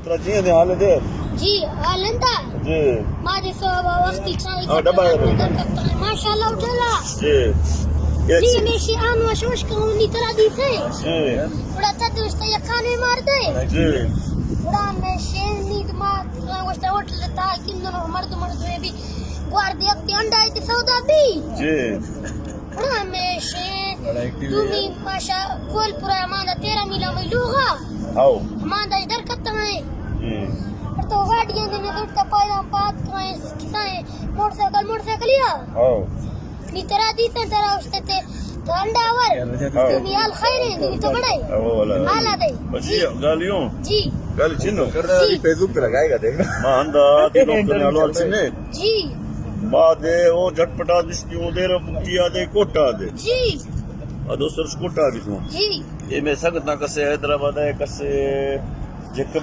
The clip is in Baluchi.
ترا جی دے حال دے۔ جی، حال اندا۔ جی۔ ما دے صبح وقتی چائے ہاں، ڈبہ ہے۔ ماشاءاللہ، اٹھلا۔ جی۔ جی، ہمیشہ آن و شوش کہوں نی ترا دی سے۔ جی۔ بڑا تا دوست یکانے مار دے۔ جی۔ بڑا میں شین نی ما گوشتا ہوٹل تا کندنو مرد مرد میں بھی گوار دے ہفتے انڈا تے سودا بھی۔ جی۔ ہمیشہ دومی پاشا گول پورا ماندا تیرہ میلا میں لوگا۔ ہاؤ۔ ماندا ادھر کتا ہے۔ ہم۔ پر تو گاڑیاں دے نہ دوڑتا پائے پات کائے کسائے موٹر سائیکل، موٹر سائیکل یا۔ ہاؤ۔ نی ترا دیتا ترا اشتے تے تو انڈا ور۔ ہاؤ۔ دومی حال خیر ہے، دومی تو بڑے۔ ہاؤ، والا۔ حالا دے۔ بس یہ گالیوں۔ جی۔ گالی چنو۔ جی۔ فیسبک پہ لگائے گا دیکھنا۔ ما اندا تی لوگ کرنے والو چنے۔ جی۔ بعد او جھٹپٹا دشتی او دیر بکیا دے کوٹا دے۔ جی۔ ادو سرش کوٹا دے تو۔ جی۔ اے میں سنگت نہ کسے حیدرآباد ہے، کسے جیکب